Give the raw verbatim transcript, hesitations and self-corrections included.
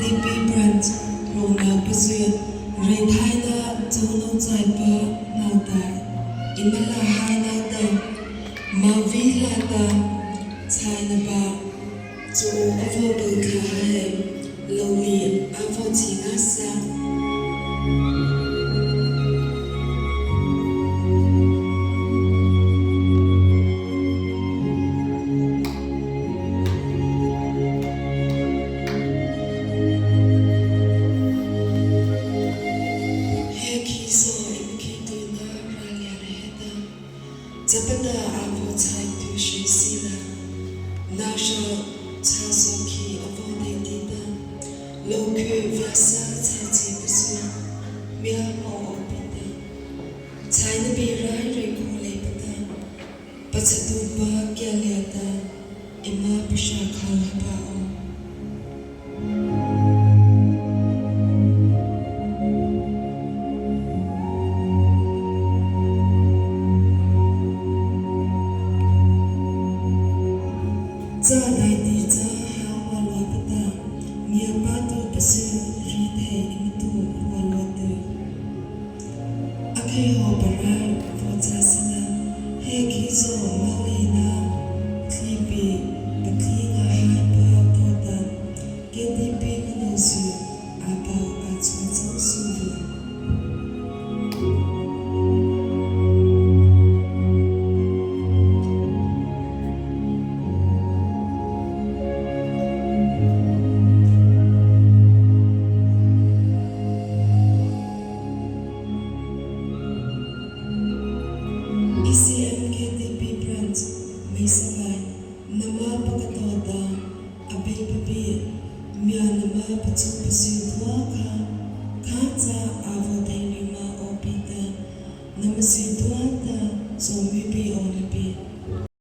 P branch rônah pazy, reithaina chô no chaipa hnohta, eima la haina ta, moh vei la ta, chaina pa, chô a vaw pôh kha ha he, lôh liata a vaw chi ngâsâ. He khizaw eima khituna râh liana heta, châpa ta a vaw chai tuhrie sala, nâ hra chhâzaw khih a vaw daihti ta, lôh khih viasa chhâ chi pazy, miah hmô aw pi ta, chaina bie rai reih khao leipa ta, pachhatuhpa kia liata, eima pasa khao hapa aw. Cha daihti cha ha hmô leipa ta, ngiapâtuhpazy riethei eima tuh hmô leipa ta, a khei hawhpa rai vaw châ sala, he khizaw moleina, tlypi, pathlie ngâ haipa tawhta, K D P kano zy, a pao a chhao chô su vy. E C M K D P branch, Meisangai, nama pakah tawhta, Abeipa bie, miah nama pachu pazy tua kha, kha cha a vaw dei ri ma aw pi ta, nama zy tua ta, chô mi pi aw na pi.